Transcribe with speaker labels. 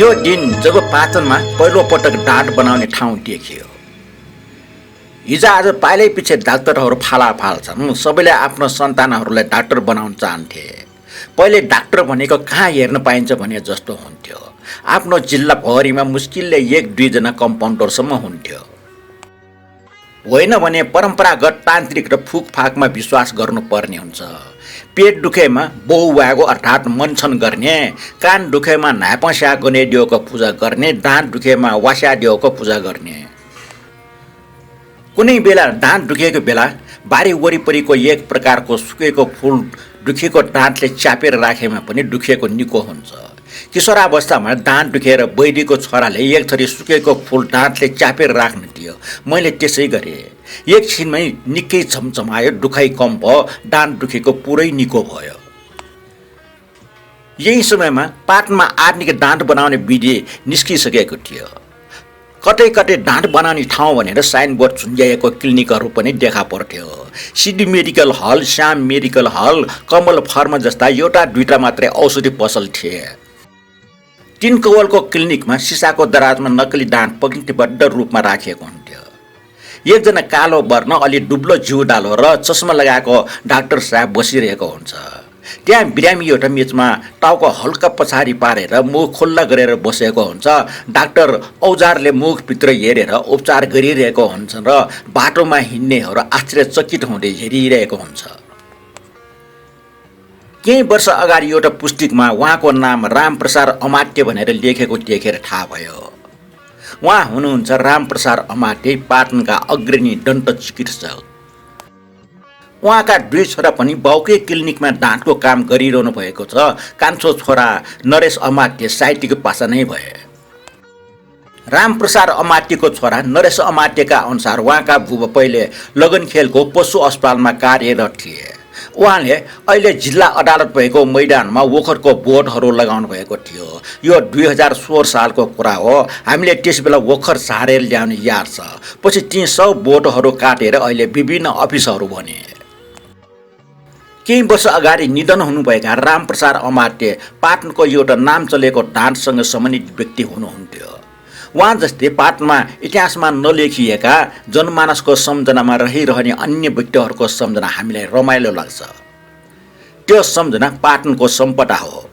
Speaker 1: त्यो दिन जब पाचनमा पहिलो पटक डाँट बनाउने ठाउँ देखियो। हिजो आज पाइलै पछि डाक्टरहरू फालाफाल छन्। सबैले आफ्नो सन्तानहरूलाई डाक्टर बनाउन चाहन्थे। पहिले डाक्टर भनेको कहाँ हेर्न पाइन्छ भने जस्तो हुन्थ्यो। आफ्नो जिल्लाभरिमा मुस्किलले 1-2 जना कम्पाउन्डरसम्म हुन्थ्यो। होइन भने परम्परागत तान्त्रिक र फुकफाकमा विश्वास गर्नुपर्ने हुन्छ। पेट दुखेमा बहुवाको अर्थात् मन्थन गर्ने, कान दुखेमा नापस्या गनेदेवको पूजा गर्ने, दाँत दुखेमा वास्यादेवको पूजा गर्ने। कुनै बेला दाँत दुखेको बेला बारी वरिपरिको एक प्रकारको सुकेको फुल दुखेको दाँतले च्यापेर राखेमा पनि दुखेको निको हुन्छ। किशोरावस्थामा दाँत दुखेर वैदीको छोराले एक थरी सुकेको फुल दाँतले च्यापेर राख्न दियो। मैले त्यसै गरेँ। एकछिनमै निकै झमझमायो, दुखाइ कम भयो, दाँत दुखेको पुरै निको भयो। यही समयमा पाटनमा आदमीको दाँत बनाउने विधि निस्किसकेको थियो। कतै कतै दाँत बनाउने ठाउँ भनेर साइनबोर्ड झुन्ड्याएको क्लिनिकहरू पनि देखा पर्थ्यो। सिडी मेडिकल हल, श्याम मेडिकल हल, कमल फार्मा जस्ता एउटा दुईटा मात्रै औषधि पसल थिए। 3 कवलको क्लिनिकमा सिसाको दराजमा नक्कली दाँत पंक्तिबद्ध रूपमा राखिएको हुन्थ्यो। एकजना कालो वर्ण अलि दुब्लो जिउडालो र चस्मा लगाएको डाक्टर साहब बसिरहेको हुन्छ। त्यहाँ बिरामी एउटा मेचमा टाउको हल्का पछाडि पारेर मुख खुल्ला गरेर बसेको हुन्छ। डाक्टर औजारले मुखभित्र हेरेर उपचार गरिरहेको हुन्छ र बाटोमा हिँड्नेहरू आश्चर्यचकित हुँदै हेरिरहेको हुन्छ। केही वर्ष अगाडि एउटा पुस्तिकमा उहाँको नाम रामप्रसाद अमात्य भनेर लेखेको देखेर थाहा भयो। उहाँ हुनुहुन्छ रामप्रसाद अमात्य, पाटनका अग्रणी दन्त चिकित्सक। उहाँका 2 छोरा पनि बाउकै क्लिनिकमा दाँतको काम गरिरहनु भएको छ। कान्छो छोरा नरेश अमात्य साहित्यको पासा नै भए। रामप्रसाद अमात्यको छोरा नरेश अमात्यका अनुसार उहाँका बुबा पहिले लगनखेलको पशु अस्पतालमा कार्यरत थिए। उहाँले अहिले जिल्ला अदालत भएको मैदानमा ओखरको बोर्डहरू लगाउनु भएको थियो। यो 2016 सालको कुरा हो। हामीले त्यसबेला ओखर सारेर ल्याउने याद छ। पछि 300 बोर्डहरू काटेर अहिले विभिन्न अफिसहरू बने। केही वर्ष अगाडि निधन हुनुभएका रामप्रसाद अमात्य पाटनको एउटा नाम चलेको दाँतसँग सम्बन्धित व्यक्ति हुनुहुन्थ्यो। उहाँ जस्तै पाटनमा इतिहासमा नलेखिएका जनमानसको सम्झनामा रहिरहने अन्य व्यक्तिहरूको सम्झना हामीलाई रमाइलो लाग्छ। त्यो सम्झना पाटनको सम्पदा हो।